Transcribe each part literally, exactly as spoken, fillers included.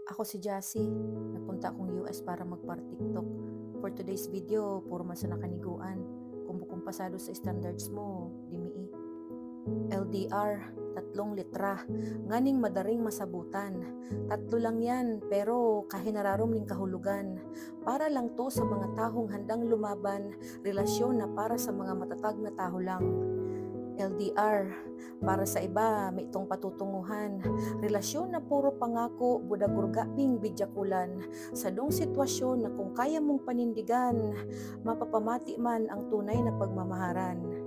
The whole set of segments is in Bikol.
Ako si Jassy. Nagpunta akong U S para magpar-TikTok. For today's video, puro man sana kaniguan. Kung bukong pasado sa standards mo, di mii. L D R, tatlong letra, nganing madaring masabutan. Tatlo lang yan, pero kahinararom nin kahulogan. Para lang to sa mga tahong handang lumaban, relasyon na para sa mga matatag na tawo lang. L D R, para sa iba, mitong patutunguhan. Relasyon na puro pangako, budag-gurga, bing bidyakulan. Sadong sitwasyon na kung kaya mong panindigan, mapapamati man ang tunay na pagmamaharan.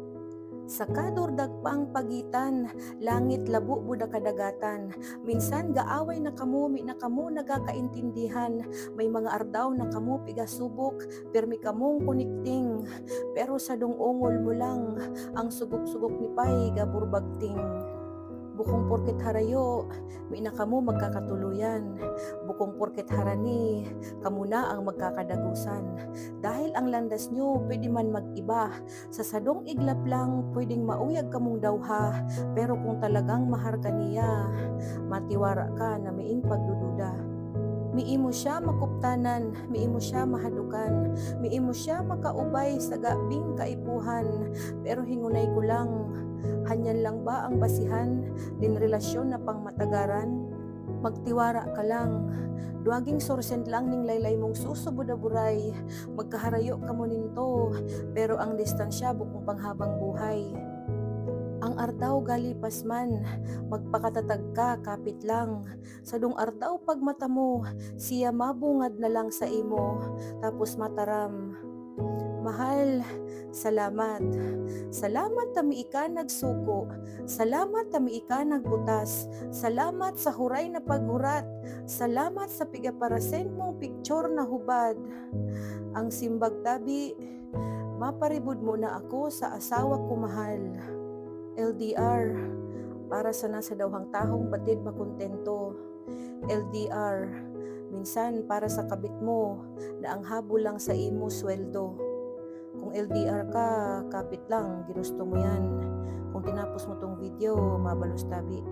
Saka durdag pa ang pagitan, langit labo, buda kadagatan. Minsan gaaway na kamo, mi na kamo nagkakaintindihan. May mga ardaw na kamo pigasubok, pirmi kamong connecting. Pero sadong ongol mo lang, ang sugok-sugok ni pay gaburbagting. Bukong porket harayo, mi na kamo magkakatuluyan. Bukong porket harani, kamo na ang magkakadagosan. Dahil ang landas nyo pwede man mag-iba, sa sadong iglap lang pwedeng mauyag kamong dawha, pero kung talagang mahar ka niya, matiwara ka na miing pagdududa. Miimo siya makuptanan, miimo siya mahadukan, miimo siya makaubay sa gabing kaipuhan. Pero hingunay ko lang, hanyan lang ba ang basihan nin relasyon na pangmatagaran? Magtiwara ka lang. Duwaging sorsen lang ning laylay mong susubudaburay. Magkaharayo kamo ninto, pero ang distansya bukong panghabang buhay. Ang ardaw galipas man, magpakatatag ka, kapit lang. Sadong ardaw pagmata mo, siya mabungad na lang sa imo, tapos mataram, "Mahal, salamat. Salamat ta miika nagsuko. Salamat ta miika nagbutas. Salamat sa huray na paghurat. Salamat sa pigaparasend mong picture na hubad." Ang simbag tabi, "Maparibod mo na ako sa asawa ko mahal." L D R, para sana sa dawhang tahong batid makontento. L D R, minsan para sa kabit mo na ang habol lang sa imo sweldo. Kung L D R ka, kapit lang, ginusto mo yan. Kung tinapos mo tong video, mabalos tabi.